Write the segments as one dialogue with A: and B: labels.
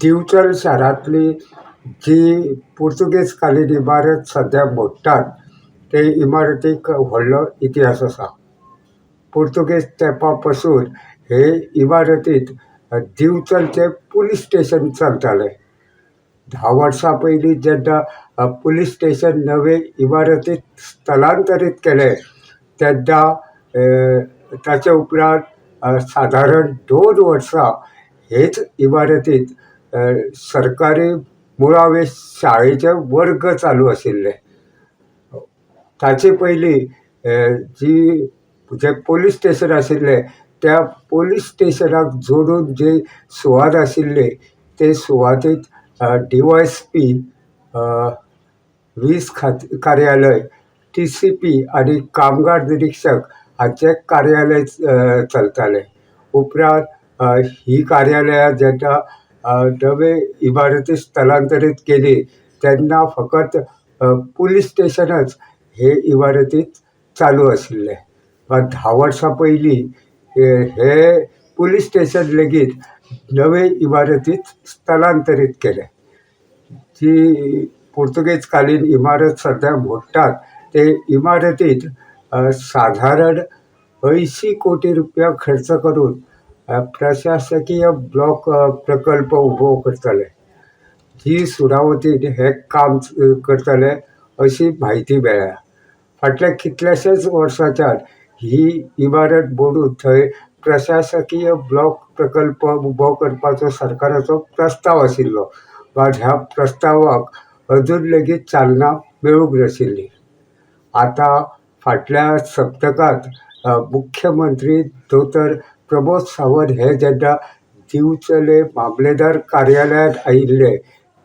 A: दिवचल शारांतली जी पुर्तुगेज कालीन इमारत सद्या मोडटात ते इमारतीक व्हडलो इतिहास आसा. पुर्तुगेज तेंपा पसून हे इमारतींत दिवचलचें पुलीस स्टेशन चलतालें. 10 वर्सां पयलीं जेन्ना पुलीस स्टेशन नवे इमारतींत स्थलांतरीत केलें तेन्ना ताचे उपरांत सादारण 2 वर्सां हेच इमारतींत सरकारी मुळावे शाळेचे वर्ग चालू आशिल्ले. ताचे पयली जी जे पोलीस स्टेशन आशिल्ले त्या पोलीस स्टेशनाक जोडून जे सुवात आशिल्ली ते सुवातेंत डी वाय एस पी, वीज खात कार्यालय, टी सी पी आनी कामगार निरीक्षक हाचें कार्यालय चलतालें. उपरांत ही कार्यालयां जेन्ना नवे इमारती स्थलांतरीत केली तेन्ना फकत पुलीस स्टेशनच हे इमारतींत चालू आशिल्लें. मात 10 वर्सां पयलीं हे पुलीस स्टेशन लेगीत नवे इमारतींत स्थलांतरीत केलें. जी पुर्तुगेज कालीन इमारत सद्या मोडटात ते इमारतींत सादारण 80 कोटी रुपया खर्च करून प्रशासकीय ब्लॉक प्रकल्प उबो करतले. जी सुडावतीन हें काम करतले अशी म्हायती मेळ्ळ्या. फाटल्या कितल्याशेच वर्सांच्यान ही इमारत मोडून थंय प्रशासकीय ब्लॉक प्रकल्प उबो करपाचो सरकाराचो प्रस्ताव आशिल्लो, मात ह्या प्रस्तावाक अजून लेगीत चालना मेळूंक नाशिल्ली. आतां फाटल्या सप्तकांत मुख्यमंत्री दोतोर प्रमोद सावंत हे जेन्ना दिवचले मामलेदार कार्यालयांत आयिल्ले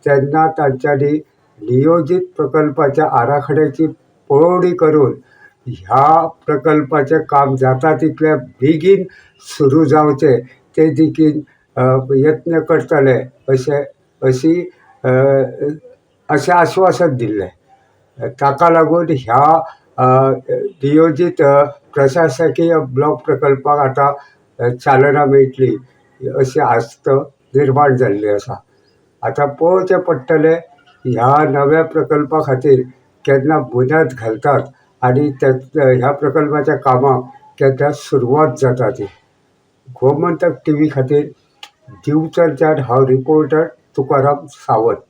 A: तेन्ना तांच्यांनी नियोजीत प्रकल्पाच्या आराखड्याची पळोवणी करून ह्या प्रकल्पाचें काम जाता तितल्या बेगीन सुरू जावचें ते देखीन यत्न करतले अशें अशी अशें आश्वासन दिल्लें. ताका लागून ह्या नियोजीत प्रशासकीय ब्लॉक प्रकल्पाक आतां चालना मेळटली अशी आस्त निर्माण जाल्ली आसा. आतां पळोवचें पडटलें ह्या नव्या प्रकल्पा खातीर केन्ना बुन्याद घालतात आनी त्या ह्या प्रकल्पाच्या कामाक केन्ना सुरवात जाता ती. गोमंतक टिवी खातीर दिवचलच्यान हांव रिपोर्टर तुकाराम सावंत.